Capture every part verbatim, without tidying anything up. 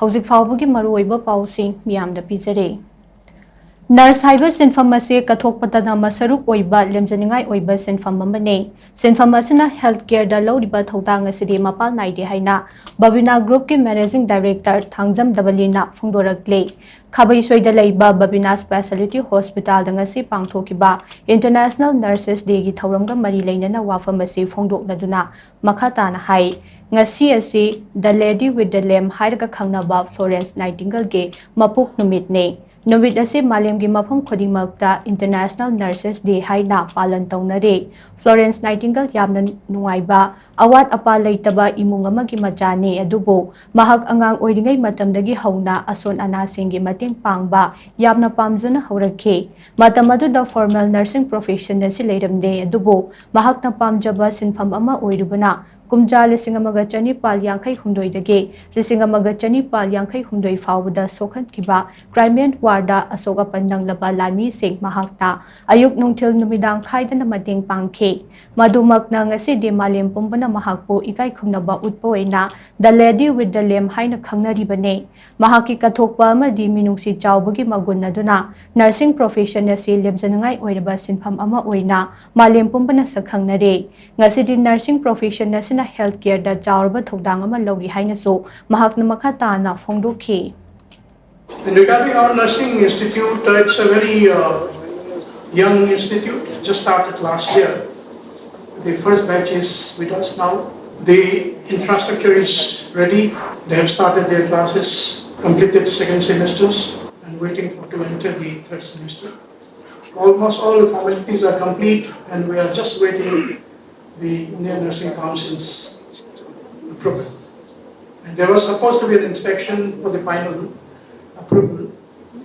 ꯍꯧꯖꯤꯛ ꯐꯥꯎꯕꯒꯤ ꯃꯔꯨꯑꯣꯏꯕ ꯄꯥꯎꯁꯤꯡ ꯃꯤꯌꯥꯝꯗ ꯄꯤꯖꯔꯦ꯫ ꯅꯔꯁ ꯍꯥꯏꯕ ꯁꯤꯟꯐꯝ ꯑꯁꯤ ꯀꯠꯊꯣꯛꯄꯗꯅ ꯃꯁꯔꯨꯛ ꯑꯣꯏꯕ ꯂꯦꯝꯖꯅꯤꯡꯉꯥꯏ ꯑꯣꯏꯕ ꯁꯤꯟꯐꯝ ꯑꯃꯅꯤ꯫ ꯁꯤꯟꯐꯝ ꯑꯁꯤꯅ ꯍꯦꯜꯊ ꯀꯦꯌꯔꯗ ꯂꯧꯔꯤꯕ ꯊꯧꯗꯥꯡ ꯑꯁꯤꯗꯤ ꯃꯄꯥꯜ ꯅꯥꯏꯗꯦ ꯍꯥꯏꯅ ꯕꯕꯤꯅꯥ ꯒ꯭ꯔꯨꯞꯀꯤ ꯃꯦꯅꯦꯖꯤꯡ ꯗꯥꯏꯔꯦꯛꯇꯔ ꯊꯥꯡꯖꯝ ꯗꯕꯂꯤꯅ ꯐꯣꯡꯗꯣꯔꯛꯂꯤ꯫ ꯈꯥꯕꯩꯁꯣꯏꯗ ꯂꯩꯕ ꯕꯕꯤꯅꯥ ꯁ꯭ꯄꯦꯁꯥꯂꯤꯇꯤ ꯍꯣꯁꯄꯤꯇꯥꯜꯗ ꯉꯁꯤ ꯄꯥꯡꯊꯣꯛꯈꯤꯕ ꯏꯟꯇꯔꯅꯦꯁꯅꯦꯜ ꯅꯔꯁꯦꯁ ꯗꯦꯒꯤ ꯊꯧꯔꯝꯒ ꯃꯔꯤ ꯂꯩꯅꯅ ꯋꯥꯐꯝ ꯑꯁꯤ ꯐꯣꯡꯗꯣꯛꯂꯗꯨꯅ ꯃꯈꯥ ꯇꯥꯅ ꯍꯥꯏ, ꯉꯁꯤ ꯑꯁꯤ The Lady with the Lamp ꯍꯥꯏꯔꯒ ꯈꯪꯅꯕ ꯐ꯭ꯂꯣꯔꯦꯟꯁ ꯅꯥꯏꯇꯤꯡꯒꯜꯒꯤ ꯃꯄꯣꯛ ꯅꯨꯃꯤꯠꯅꯤ꯫ ꯅꯨꯃꯤꯠ ꯑꯁꯤ ꯃꯥꯂꯦꯝꯒꯤ ꯃꯐꯝ ꯈꯨꯗꯤꯡꯃꯛꯇ ꯏꯟꯇꯔꯅꯦꯁꯅꯦꯜ ꯅꯔꯁꯦꯁ ꯗꯦ ꯍꯥꯏꯅ ꯄꯥꯂꯟ ꯇꯧꯅꯔꯤ꯫ ꯐ꯭ꯂꯣꯔꯦꯟꯁ ꯅꯥꯏꯇꯤꯡꯒꯜ ꯌꯥꯝꯅ ꯅꯨꯡꯉꯥꯏꯕ, ꯑꯋꯥꯠ ꯑꯄꯥ ꯂꯩꯇꯕ ꯏꯃꯨꯡ ꯑꯃꯒꯤ ꯃꯆꯥꯅꯤ, ꯑꯗꯨꯕꯨ ꯃꯍꯥꯛ ꯑꯉꯥꯡ ꯑꯣꯏꯔꯤꯉꯩ ꯃꯇꯝꯗꯒꯤ ꯍꯧꯅ ꯑꯁꯣꯟ ꯑꯅꯥꯁꯤꯡꯒꯤ ꯃꯇꯦꯡ ꯄꯥꯡꯕ ꯌꯥꯝꯅ ꯄꯥꯝꯖꯅ ꯍꯧꯔꯛꯈꯤ꯫ ꯃꯇꯝ ꯑꯗꯨꯗ ꯐꯣꯔꯃꯦꯜ ꯅꯔꯁꯤꯡ ꯄ꯭ꯔꯣꯐꯦꯁꯟ ꯑꯁꯤ ꯂꯩꯔꯝꯗꯦ, ꯑꯗꯨꯕꯨ ꯃꯍꯥꯛꯅ ꯄꯥꯝꯖꯕ ꯁꯤꯟꯐꯝ ꯑꯃ ꯑꯣꯏꯔꯨꯕꯅ ꯀꯨꯝꯖꯥ ꯂꯤꯁꯤꯡ ꯑꯃꯒ ꯆꯅꯤꯄꯥꯜ ꯌꯥꯡꯈꯩ ꯍꯨꯝꯗꯣꯏꯗꯒꯤ ꯂꯤꯁꯤꯡ ꯑꯃꯒ ꯆꯅꯤꯄꯥꯜ ꯌꯥꯡꯈꯩ ꯍꯨꯝꯗꯣꯏ ꯐꯥꯎꯕꯗ ꯁꯣꯛꯍꯟꯈꯤꯕ ꯀ꯭ꯔꯥꯏꯃꯤꯌꯟ ꯋꯥꯔꯗ ꯑꯁꯣꯛ ꯑꯄꯟ ꯅꯪꯂꯕ ꯂꯥꯟꯃꯤꯁꯤꯡ ꯃꯍꯥꯛꯅ ꯑꯌꯨꯛ ꯅꯨꯡꯊꯤꯜ ꯅꯨꯃꯤꯗꯥꯡ ꯈꯥꯏꯗꯅ ꯃꯇꯦꯡ ꯄꯥꯡꯈꯤ꯫ ꯃꯗꯨꯃꯛꯅ ꯉꯁꯤꯗꯤ ꯃꯥꯂꯦꯝ ꯄꯨꯝꯕꯅ ꯃꯍꯥꯛꯄꯨ ꯏꯀꯥꯏ ꯈꯨꯝꯅꯕ ꯎꯠꯄ ꯑꯣꯏꯅ The Lady with the Lamp ꯍꯥꯏꯅ ꯈꯪꯅꯔꯤꯕꯅꯤ꯫ ꯃꯍꯥꯛꯀꯤ ꯀꯠꯊꯣꯛꯄ ꯑꯃꯗꯤ ꯃꯤꯅꯨꯡꯁꯤ ꯆꯥꯎꯕꯒꯤ ꯃꯒꯨꯟ ꯑꯗꯨꯅ ꯅꯔꯁꯤꯡ ꯄ꯭ꯔꯣꯐꯦꯁꯟ ꯑꯁꯤ ꯂꯦꯝꯖꯅꯤꯡꯉꯥꯏ ꯑꯣꯏꯔꯕ ꯁꯤꯟꯐꯝ ꯑꯃ ꯑꯣꯏꯅ ꯃꯥꯂꯦꯝ ꯄꯨꯝꯕꯅ ꯁꯛꯈꯪꯅꯔꯦ꯫ ꯉꯁꯤꯗꯤ ꯅꯔꯁꯤꯡ ꯄ꯭ꯔꯣꯐꯦꯁꯟ ꯑꯁꯤꯅ ꯍꯦꯜꯊ ꯀꯦꯌꯔꯗ ꯆꯥꯎꯔꯕ ꯊꯧꯗꯥꯡ ꯑꯃ ꯂꯧꯔꯤ ꯍꯥꯏꯅꯁꯨ ꯃꯍꯥꯛꯅ ꯃꯈꯥ ꯇꯥꯅ ꯐꯣꯡꯗꯣꯛꯈꯤ꯫ And regarding our nursing institute, uh, it's a very uh, young institute, just started last year. The first batch is with us now. The infrastructure is ready. They have started their classes, completed second semesters, and waiting for to enter the third semester. Almost all the formalities are complete, and we are just waiting the Indian Nursing Council's approval. And there was supposed to be an inspection for the final approval,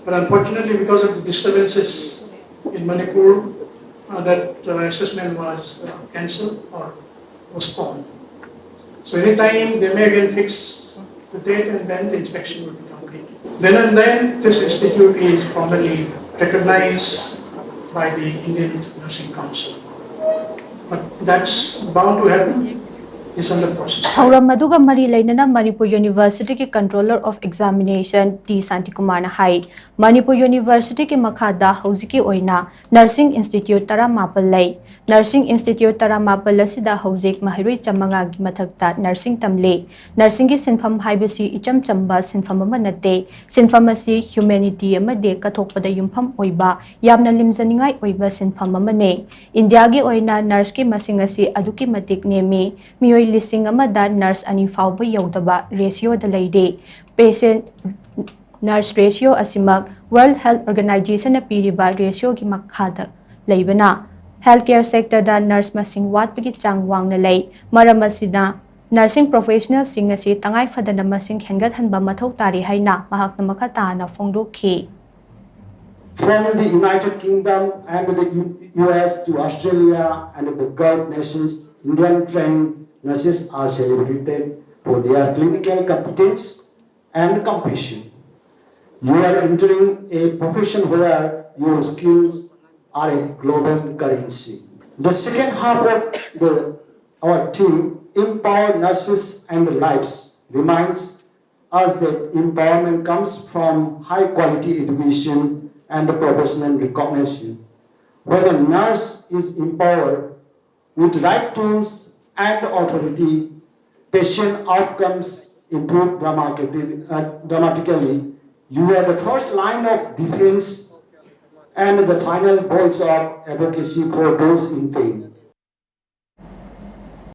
but unfortunately, because of the disturbances in Manipur, uh, that uh, assessment was uh, cancelled or postponed. So anytime they may again fix the date and then the inspection will be complete. Then and then, this institute is formally recognized by the Indian Nursing Council. But that's bound to happen. It's under process. ꯊꯧꯔꯝ ꯑꯗꯨꯒ ꯃꯔꯤ ꯂꯩꯅꯅ ꯃꯅꯤꯄꯨꯔ ꯌꯨꯅꯤꯚꯔꯁꯤꯇꯤꯒꯤ Controller of Examination T ꯁꯥꯟꯇꯤꯀꯨꯃꯥꯔꯅ ꯍꯥꯏ, ꯃꯅꯤꯄꯨꯔ ꯌꯨꯅꯤꯚꯔꯁꯤꯇꯤꯒꯤ ꯃꯈꯥꯗ ꯍꯧꯖꯤꯛꯀꯤ ꯑꯣꯏꯅ ꯅꯔꯁꯤꯡ institute ꯇꯔꯥꯃꯥꯄꯜ ꯂꯩ꯫ ꯅꯔꯁꯤꯡ ꯏꯟꯁꯇꯤꯇ꯭ꯌꯨꯠ ꯇꯔꯥꯃꯥꯄꯜ ꯑꯁꯤꯗ ꯍꯧꯖꯤꯛ ꯃꯍꯩꯔꯣꯏ ꯆꯥꯃꯉꯥꯒꯤ ꯃꯊꯛꯇ ꯅꯔꯁꯤꯡ ꯇꯝꯂꯤ꯫ ꯅꯔꯁꯤꯡꯒꯤ ꯁꯤꯟꯐꯝ ꯍꯥꯏꯕꯁꯤ ꯏꯆꯝ ꯆꯝꯕ ꯁꯤꯟꯐꯝ ꯑꯃ ꯅꯠꯇꯦ꯫ ꯁꯤꯟꯐꯝ ꯑꯁꯤ ꯍ꯭ꯌꯨꯃꯦꯅꯤꯇꯤ ꯑꯃꯗꯤ ꯀꯠꯊꯣꯛꯄꯗ ꯌꯨꯝꯐꯝ ꯑꯣꯏꯕ ꯌꯥꯝꯅ ꯂꯤꯡꯖꯅꯤꯡꯉꯥꯏ ꯑꯣꯏꯕ ꯁꯤꯟꯐꯝ ꯑꯃꯅꯤ꯫ ꯏꯟꯗꯤꯌꯥꯒꯤ ꯑꯣꯏꯅ ꯅꯔꯁꯀꯤ ꯃꯁꯤꯡ ꯑꯁꯤ ꯑꯗꯨꯛꯀꯤ ꯃꯇꯤꯛ ꯅꯦꯝꯃꯤ꯫ ꯃꯤꯑꯣꯏ ꯂꯤꯁꯤꯡ ꯑꯃꯗ ꯅꯔꯁ ꯑꯅꯤ ꯐꯥꯎꯕ ꯌꯧꯗꯕ ꯔꯦꯁꯤꯌꯣꯗ ꯂꯩꯔꯤ꯫ ꯄꯦꯁꯦꯟ ꯅꯔꯁ ꯔꯦꯁꯤꯌꯣ ꯑꯁꯤꯃꯛ World Health Organizationꯅ ꯄꯤꯔꯤꯕ ꯔꯦꯁꯤꯌꯣꯒꯤ ꯃꯈꯥꯗ ꯂꯩꯕꯅ healthcare sectorꯗ ꯅꯔꯁ ꯃꯁꯤꯡ ꯋꯥꯠꯄꯒꯤ ꯆꯥꯡ ꯋꯥꯡꯅ ꯂꯩ꯫ ꯃꯔꯝ ꯑꯁꯤꯅ ꯅꯔꯁꯤꯡ ꯄ꯭ꯔꯣꯐꯦꯁꯅꯦꯜꯁꯤꯡ ꯑꯁꯤ ꯇꯉꯥꯏ ꯐꯗꯅ ꯃꯁꯤꯡ ꯍꯦꯟꯒꯠꯍꯟꯕ ꯃꯊꯧ ꯇꯥꯔꯤ ꯍꯥꯏꯅ ꯃꯍꯥꯛꯅ ꯃꯈꯥ ꯇꯥꯅ ꯐꯣꯡꯗꯣꯛꯈꯤ꯫ From the United Kingdom and the U- US to Australia and the Gulf nations, Indian trained nurses are celebrated for their clinical competence and compassion. You are entering a profession where your skills are a global currency. The second half of the, our theme, Empower Nurses and Lives, reminds us that empowerment comes from high quality education and professional recognition. When a nurse is empowered with right tools and authority, patient outcomes improve dramatically. Uh, dramatically. You are the first line of defense and the final voice of advocacy for those in pain.